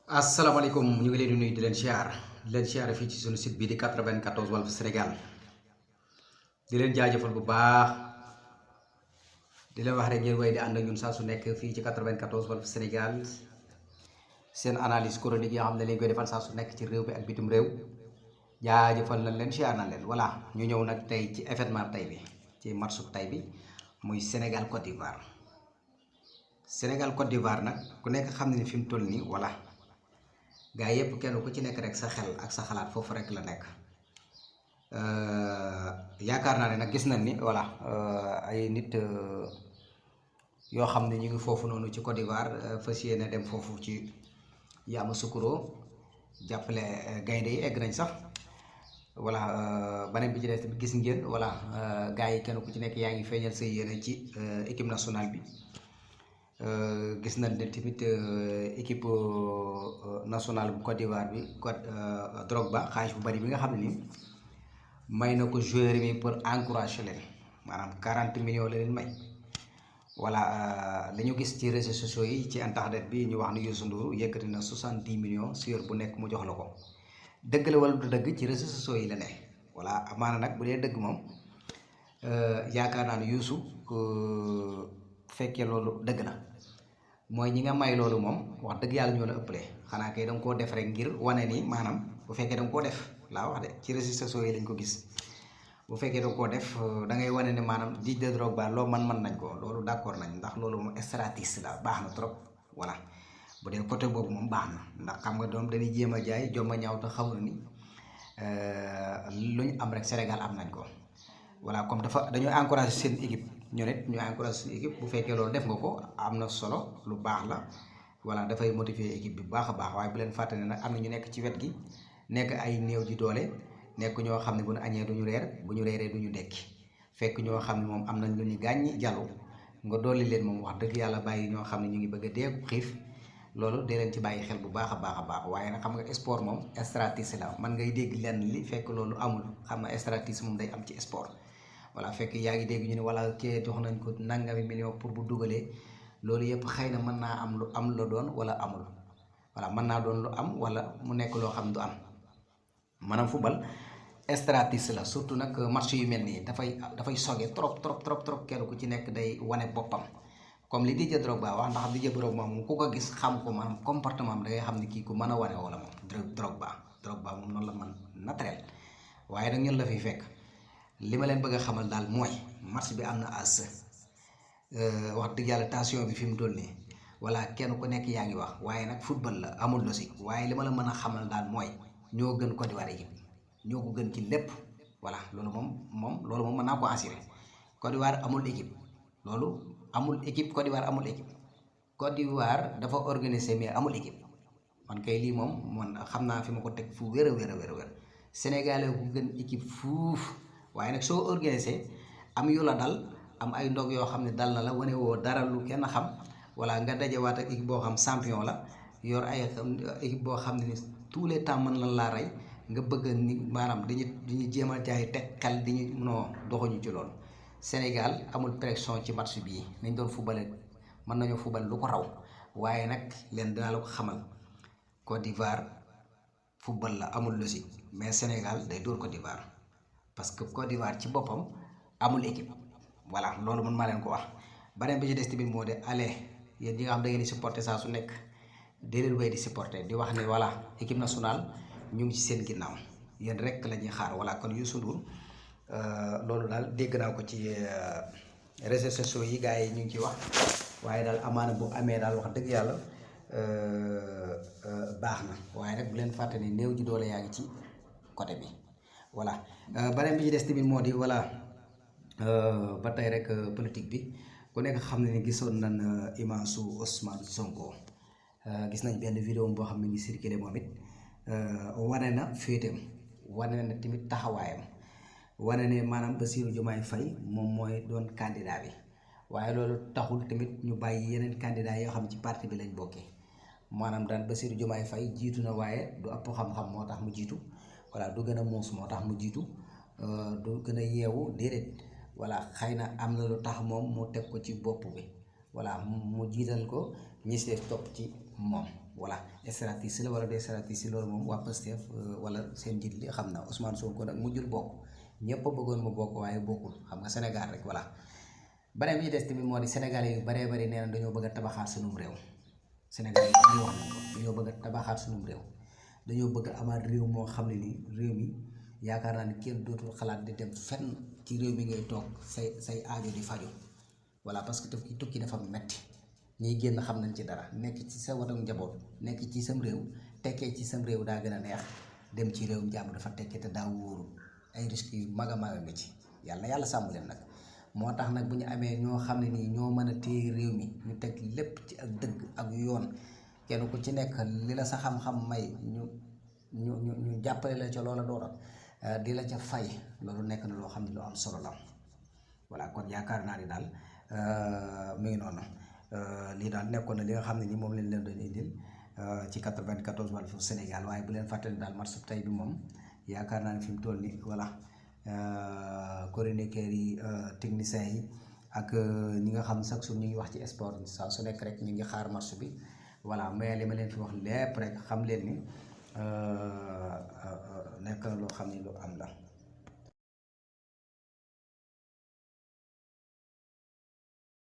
asalaamaaleykum ñu ngi leen di nuyu di leen siyaar fii ci sunu site bi di 94 Walf Sénégal di leen jaajëfal bu baax di leen wax rek ngeen way di ànd ak ñun saa su nekk fii ci 94 Walf Sénégal seen analyse chronique yi nga xam ne lañ koy defal saa su nekk ci réew bi ak bitim réew jaajëfal nañ leen siyaar nañ leen voilà ñu ñëw nag tey ci événement tey bi ci matchu tey bi muy Sénégal Côte d'Ivoire Côte d'Ivoire nag ku nekk xam ne ni fi mu toll nii voilà. gaa yëpp kenn ku ci nekk rek sa xel ak sa xalaat foofu rek la nekk yaakaar naa ne nag gis nañ ni voilà ay nit yoo xam ne ñu ngi foofu noonu ci Côte d'Ivoire fas yéene dem foofu ci Yamoussoukro jàppale gaynde yi egg nañ sax voilà beneen bi ci des gis ngeen voilà gaa yi kenn ku ci nekk yaa ngi feeñal sa yéene ci équipe nationale bi. Gis nañ ne tamit équipe nationale bu Côte d'Ivoire bi Drogba xaalis bu bari bi nga xam ne ni may na ko joueur bi pour encourager leen maanaam 40 millions la leen may voilà dañu gis ci réseaux sociaux yi ci internet bi ñu wax ne Youssou Ndour yëkkati na 70 millions joueur bu nekk mu jox la ko dëgg la wala du dëgg ci réseaux sociaux yi la ne voilà amaana nag bu dee dëgg moom yaakaar naa ne Youssou fekkee loolu dëgg la mooy ñi nga may loolu moom wax dëgg yàlla ñoo la ëppale xanaa kay danga koo def rek ngir wane ni maanaam bu fekkee danga koo def laa wax de ci réseaux sociaux yi lañ ko gis bu fekkee danga koo def da ngay wane ne maanaam Didier Drogba loo man nañ ko loolu d'accord nañ ndax loolu moom stratégie la baax na trop voilà bu dee côté boobu moom baax na ndax xam nga doom dañuy jéem a jaay jomma ñaaw te xamul ni lu ñu am rek Sénégal am nañ ko voilà comme dañoo encouragé seen équipe ñoo nit ñu encouragé suñu équipe bu fekkee loolu def nga ko am na solo lu baax la voilà dafay motiver équipe bi bu baax a baax waaye bu leen fàtte ne nag am na ñu nekk ci wet gi nekk ay néew ji doole nekk ñoo xam ne bu ñu añee duñu reer bu ñu reeree duñu dekki fekk ñoo xam ne moom am nañ lu ñu gàññi jàllu nga dolli leen moom wax dëgg yàlla bàyyi ñoo xam ne ñu ngi bëgg a deeku xiif loolu dee leen ci bàyyi xel bu baax a baax waaye nag xam nga sport moom stratégie la man ngay dégg lenn li fekk loolu amul xam nga stratégie moom day am ci sport voilà fekk yaa ngi dégg ñu ne wala kee jox nañ ko nangami million pour bu dugalee loolu yëpp xëy na mën naa am la doon wala amul voilà mën naa doon lu am wala mu nekk loo xam du am maanaam football stratégie la surtout nag match yu mel nii dafay soge trop kenn ku ci nekk day wane boppam comme li Didier Drogba wax ndax Didier Drogba moom ku ko gis xam ko maanaam comportement am da ngay xam ne kii ku mën a wane wala moom Drogba moom noonu la man naturel waaye nag ñun la fiy fekk. li ma leen bëgg a xamal daal mooy match bi am na as wax dëgg yàlla tension bi fi mu toll nii voilà kenn ku nekk yaa ngi wax waaye nag football la amul logique waaye li ma la mën a xamal daal mooy ñoo gën Côte d'Ivoire équipe ñoo ko gën ci lépp voilà loolu moom mën naa ko assurer Côte d'Ivoire amul équipe loolu amul équipe Côte d'Ivoire amul équipe Côte d'Ivoire dafa organisé mais amul équipe man kay lii moom man xam naa fi ma ko teg fu wér a wér Sénégalais ku gën équipe fuuf. waaye nag soo organisé am yu la dal am ay ndog yoo xam ne dal na la wane woo dara lu kenn xam wala nga dajewaat ak équipe boo xam champion la yor ay équipe boo xam ne ni tous les temps mën lan laa rey nga bëgg ni maanaam dañuy jéem a jaay teg xel di ñu noo doxuñu ci loolu Sénégal amul pression ci match bii nañ doon fubale mën nañoo fubal lu ko raw waaye nag leen dinaa la ko xamal Côte d'Ivoire football la amul logique mais Sénégal day dóor Côte d'Ivoire parce que Côte d'Ivoire ci boppam amul équipe voilà loolu man maa leen ko wax beneen bi ci des tamit moo de allez yéen ñi nga xam da ngeen di supporter saa su nekk di leen wéy di supporter di wax ne voilà équipe nationale ñu ngi ci seen ginnaaw yéen rek la ñuy xaar voilà kon Youssou Ndour loolu daal dégg naa ko ci réseaux sociaux yi gars yi ñu ngi ciy wax waaye daal amaana bu amee daal wax dëgg yàlla baax na waaye nag bu leen fàtte ni néew ji doole yaa ngi ci côté bi. voilà beneen bi ci des tamit moo di voilà ba tey rek politique bi ku nekk xam ne ni gisoon nañ image su Ousmane Sonko gis nañ benn vidéo boo xam ne ngi circulé moom it wane na féeteem wane na tamit taxawaayam wane ne maanaam Bassirou Diomaye Faye moom mooy doon candidat bi waaye loolu taxul tamit ñu bàyyi yeneen candidat yoo xam ci parti bi lañ bokkee maanaam daan Bassirou Diomaye Faye jiitu na waaye du ëpp xam-xam moo tax mu jiitu. voilà du gën a muus moo tax mu jiitu du gën a yeewu déedéet voilà xëy na am na lu tax moom mu teg ko ci bopp bi voilà mu jiital ko ñi si topp ci moom voilà stratégie la wala des stratégies loolu moom waa Pastef wala seen njiit li xam na Ousmane Sonko nag mujjul bokk ñëpp a bëggoon mu bokk waaye bokkul xam nga Sénégal rek voilà. beneen bi ci des tamit moo di Sénégalais yu baree bari nee na dañoo bëgg a tabaxaat sunum réew Sénégalais yi wax nañ ko dañoo bëgg a tabaxaat sunum réew dañoo bëgg a amaat réew moo xam ne nii réew mi yaakaar naa ne kenn dootul xalaat di dem fenn ci réew mi ngay toog say aajo di faju voilà parce que tukki dafa metti ñiy génn xam nañ ci dara nekk ci sa watam njaboot nekk ci sam réew tekkee ci sam réew daa gën a neex dem ci réewum jàmm dafa tekkee te daa wóoru ay risques yu mag a nga ci yàlla sàmm leen nag moo tax nag bu ñu amee ñoo xam ne nii ñoo mën a téye réew mi ñu teg lépp ci ak dëgg ak yoon kenn ku ci nekk li la sa xam-xam may ñu jàppale la ca loola dooral di la ca fay loolu nekk na loo xam ne lu am solo la voilà kon yaakaar naa ni daal mi ngi noonu lii daal nekkoon na li nga xam ne ni moom lañ leen doon indil ci 94 Walf Sénégal waaye bu leen fàttali daal match tey bi moom yaakaar naa ne fi mu toll nii voilà chroniqueurs yi techniciens yi ak ñi nga xam chaque jour ñu ngi wax ci sport saa su nekk rek ñu ngi xaar match bi voilà mais li ma leen fi wax lépp rek xam leen ni nekk na loo xam ne lu am la.